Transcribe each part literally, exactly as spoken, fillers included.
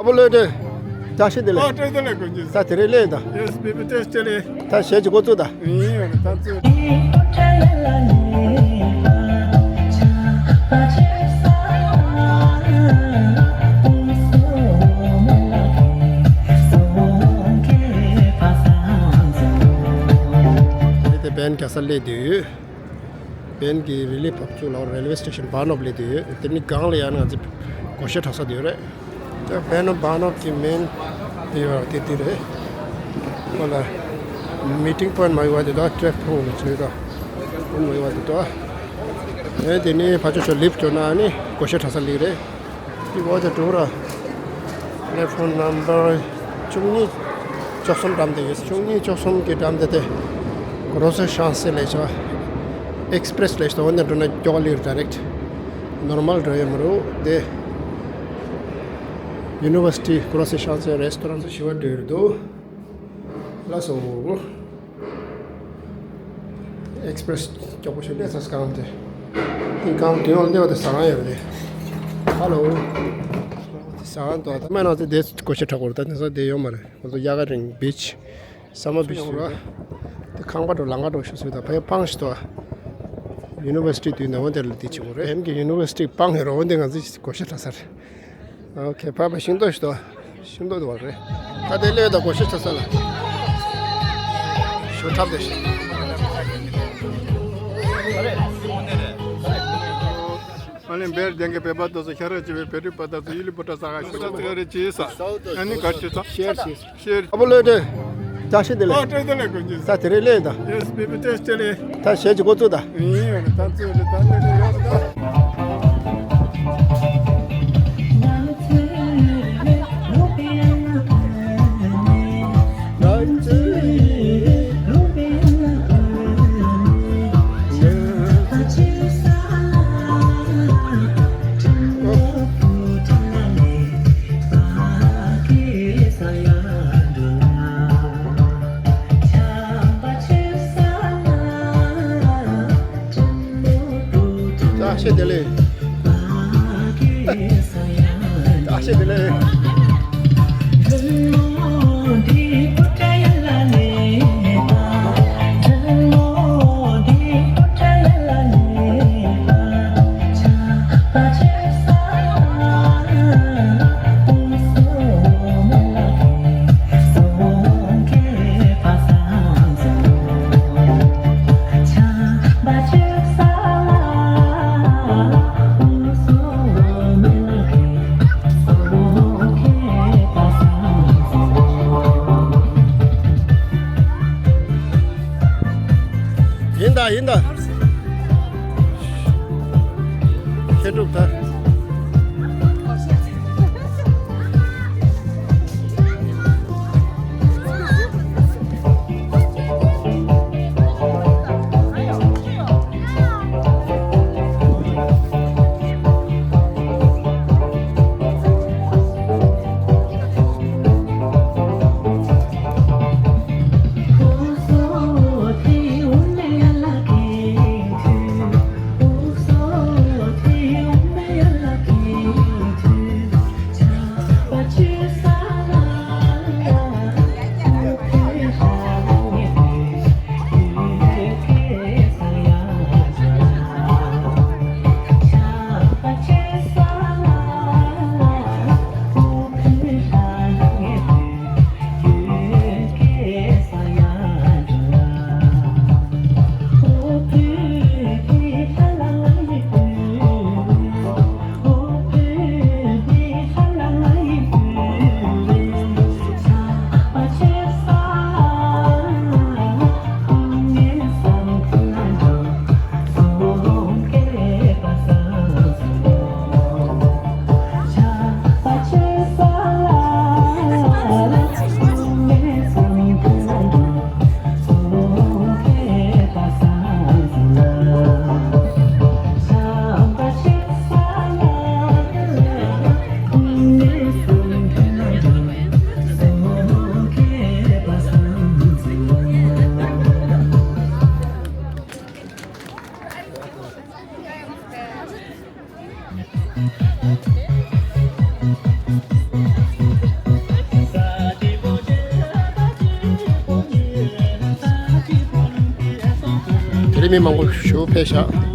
ཨ་ཕོ་ལོས་ཏེ། བཀྲ་ཤིས་བདེ་ལེགས། ཨ་བཀྲ་ཤིས་བདེ་ལེགས། དགོན་གྱི་ས་དེ་རེད་ལེ་ད། ཡེས་བི་བི་ཏེས་ཅེ་ལེ། ད་ཞེ་ཅི་འགོ་བཙུགས་ད། ཡིན་ཡོད་ད་ཚོད། དེ་བན་རྒྱ་ས་སླེབས་དུས། བན་གྱི་རི་ལི་བབ་ཅུ་ལ་རེལ་ཝེ་སི་ཊེ་ཤན་བྷ་ནོབ་སླེབས་དུས་ཡོད། དེ་ནི་སྒང་ལ་ཡང་ང་ཚོ་སྒོར་གཞས་འཁྲབ་ས་དེ་ཡོད་རེད། དེ་བན་ནོབ་བྷ་ནོབ་ཀྱི་མེན་དེ་ཡོད་དེ་དེ་རེད། ཁོ་ལ་མི་ཊིང་པོ་ཡིན་ཊི་མ་ཡོད་པ་དེ་དག་ཊེ་རེ་ཕིག་ཕོན་ནས་བྱས་དང་ཕོན་མ་ཡོད་པ་དེ་དག་ཨེ་དེ་ནི་ཕར་ཕྱོགས་ཕྱོགས་ལིབ་སྐྱོར་ན་ནི་སྒོར་གཞས་འཁྲབ་ས་སླེབས་རེད། དེ་འོག་དེ་འགྲོ་ར། ཊེ་ལེ་ཕོན་ནམ་བར་བཅུ་གཉིས་བཅུ་གསུམ་འགྲམ་དེ་ཡོད། བཅུ་གཉིས་བཅུ་གསུམ་གྱི་འགྲམ་དེ་དེ། གོ་རོ་སེ་ཤང་སེ་ལས་ཆོག་ཨེག་སི་པི་རེ་སི་ལས་ཆོག་འོ་ན་འགྲོ་ན་མགྱོགས་ལིར་ཌའི་རེག་ཊི། ནོར་མལ་འགྲོ་ཡོད་མ་རུ་དེ། ཡུ་ནི་ཝར་སི་ཊི་གོ་རོ་སེ་ཤང་སེ་རེ་སི་ཊོ་རན་ཞི་བ་འགྲོ་ཡོད་འདུག་ལགས་སོ། ཨེག་སི་པི་རེ་སི་མགྱོགས་པོ་ཞིག་སླེབས་ཚར་སྒང་དེ། དེ་སྒང་དེ་ཡོང་སླེབས་པ་དེ་ཟ་ཁང་ཡོད་རེད། ཧ་ལོ། ཟ་ཁང་དུ་ད་མེད་ན་ཚེ་དེ་སྒོར་གཞས་འཁྲབ་དགོས་རེད། ད་དེང་སང་དེ་ཡོད་མ་རེད། ང་ཚོ་ཡ་ག་རིང་བིཆ། སམ་མར་བིཆ་ཡོང་ར། དེ་ཁང་པ་འགྲོ་ལམ་ཁ་འགྲོ་ཞུ་སུ་ད་ཕ་ཡ་སྤང་ཞིག་ཏོ། ཡུ་ནི་ཝར་སི་ཊི་དུས་ནང་བ་དེ་ལ་དེ་བྱེད་དགོས་རེད། ཨེམ་གྱི་ཡུ་ནི་ཝར་སི་ཊི་སྤང་ཡོད་ར། འོ་འདི་ང་ཚོ་སྒོར་གཞས་འཁྲབ་ས་རེད། ཨོ་ཁེ། ཕ་བ་ཤིང་ཏོག་ཞིག་ཏོ། ཤིང་ཏོག་དེ་བ་རེད། ད་དེ་ལས་ད་སྒོར་གཞས་འཁྲབ་ས་ལ། ཞོ་འཁྲབ་དེ་ཤིང་། ཨ་ནི་བེར་ལྡན་གྱི་བེ་པ་དོ་སོ་ཤ་ར་ཅི་བེ་བེ་རི་པ་དོ་སོ་ཡི་ལི་པོ་ཏ་ས་ག་ཤོ་ཏ་ཚ་རེ་ཅི་ས། ཨ་ནི་ག་ཅི་ས། ཤེར་ཅི་ས། ཤེར། ཨ་ཕོ་ལོས་ཏེ། བཀྲ་ཤིས་བདེ་ལེགས། ཨ་བཀྲ་ཤིས་བདེ་ལེགས་དགོན་གྱི་ས། ད་དེ་རེད་ལེ་ད། ཡེས་བི་བི་ཏེས་ཅེ་ལེ། ད་ཞེ་ཅི་འགོ་བཙུགས་ད། ཡིན་ཡོད་ད་ཚོད་རེད་ད་ལེ་ལེ་ཡོད་ད། བཀྲ་ཤིས་བདེ་ལེགས། བཀྲ་ཤིས་བདེ་ལེགས། ཡིན་ད་ཡིན་ད། ཁྱེད་སྒྲུབ་ད། མི་མང་པོ་ཞིག་ཕེབས་ཤག་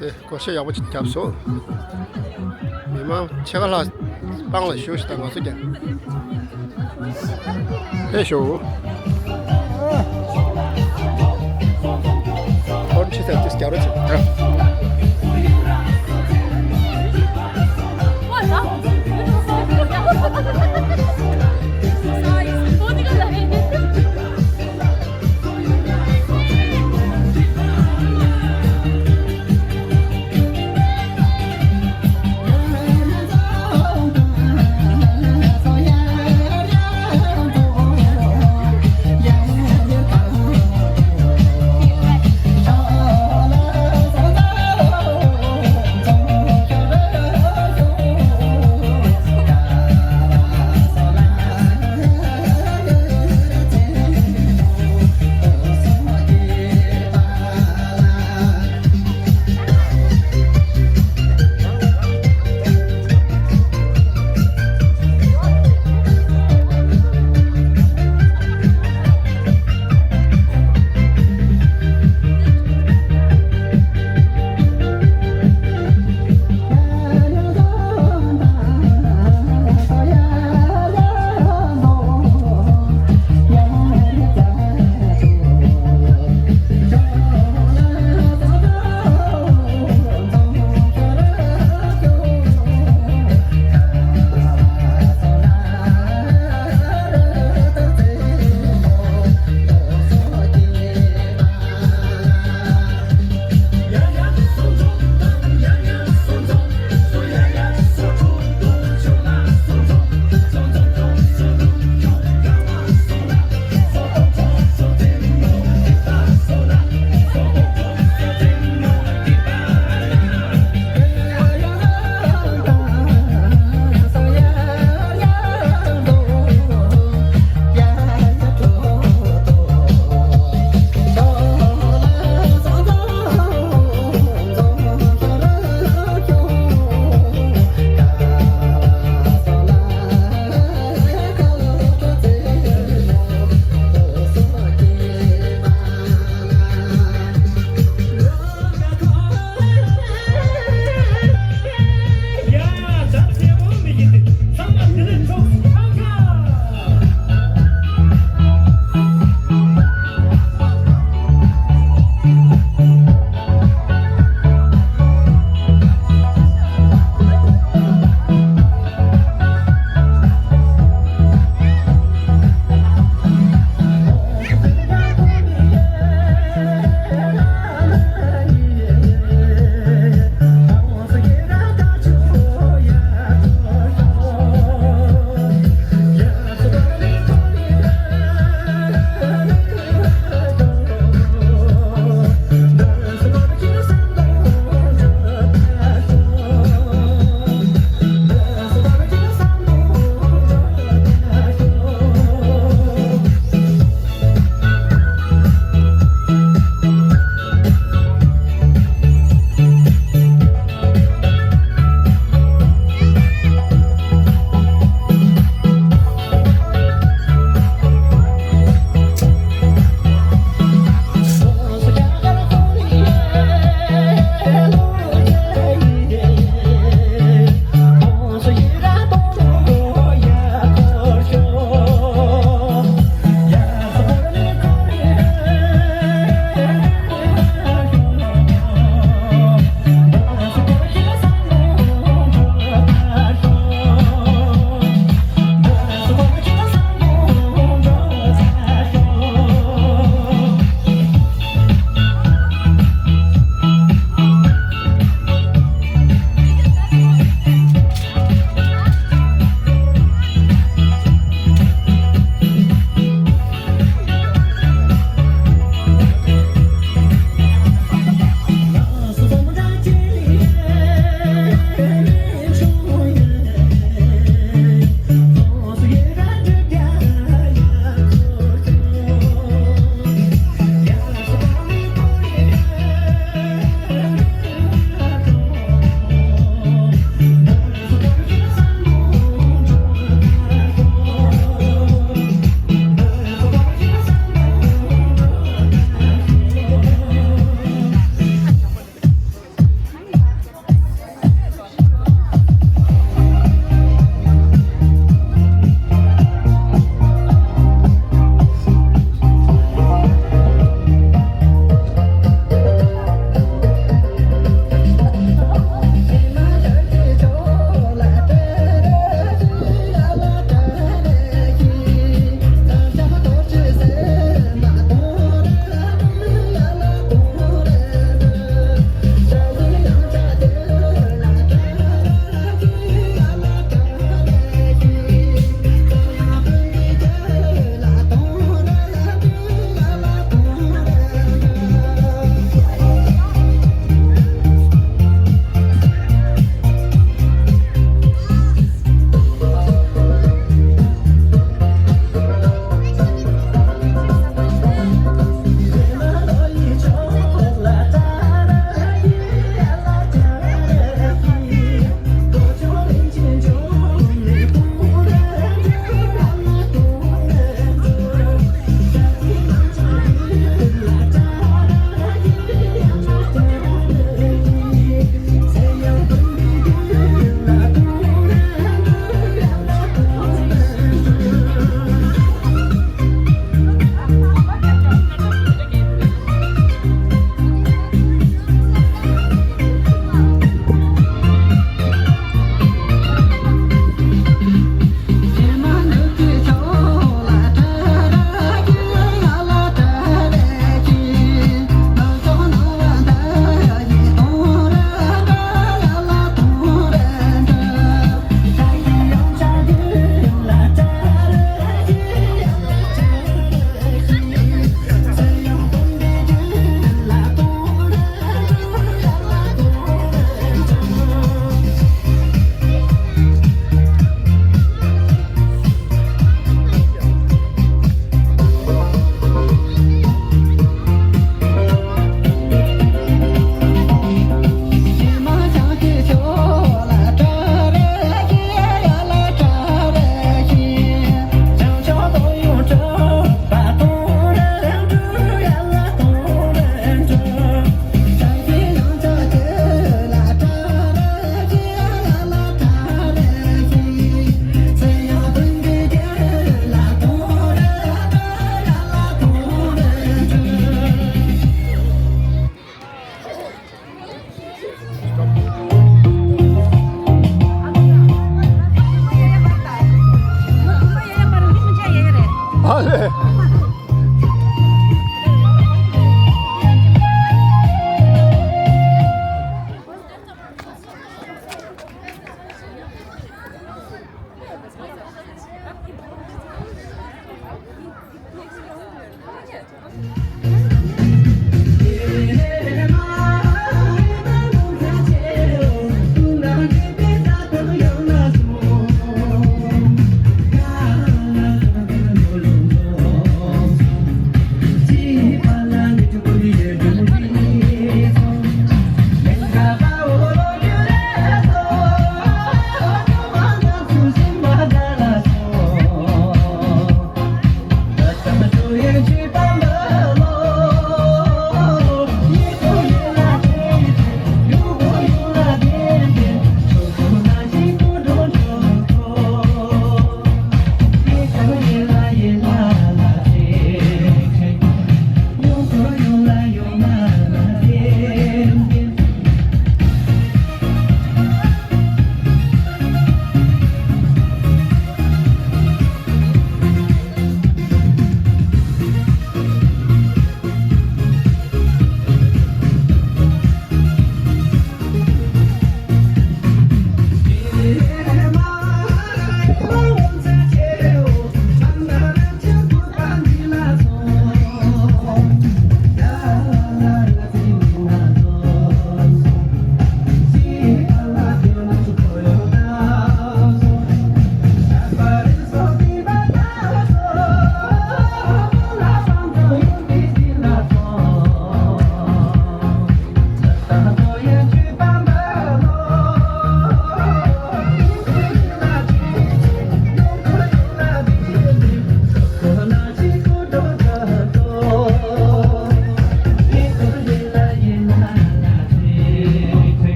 དེ་སྒོར་གཞས་ཡག་པོ་ཅིག་བརྒྱབ་སོང་། མི་མང་ཕྱེད་ཀ་ལྷག་སྤང་ལ་བཞུགས་ཤིག་དང་ང་ཚོ་ཀྱང་། ཨེ་ཤོ། ཧོར་ཕྱི་སར་དེ་སྐྱ་རོ་ཆེ།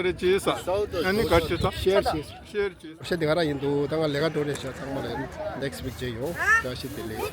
རེ་བྱས་ས། ཨ་ནི་ག་ཅི་ས། ཤེར་བྱས་ས། ཤེར་བྱས་ས། ཤེར་དེ་ག་རང་ཡིན་འདུག་ད་ང་ལས་ཀ་འགྲོ་རེད་ཤག་ཚང་མ་ལ་next week མཇལ་ཡོང་། བཀྲ་ཤིས་བདེ་ལེགས།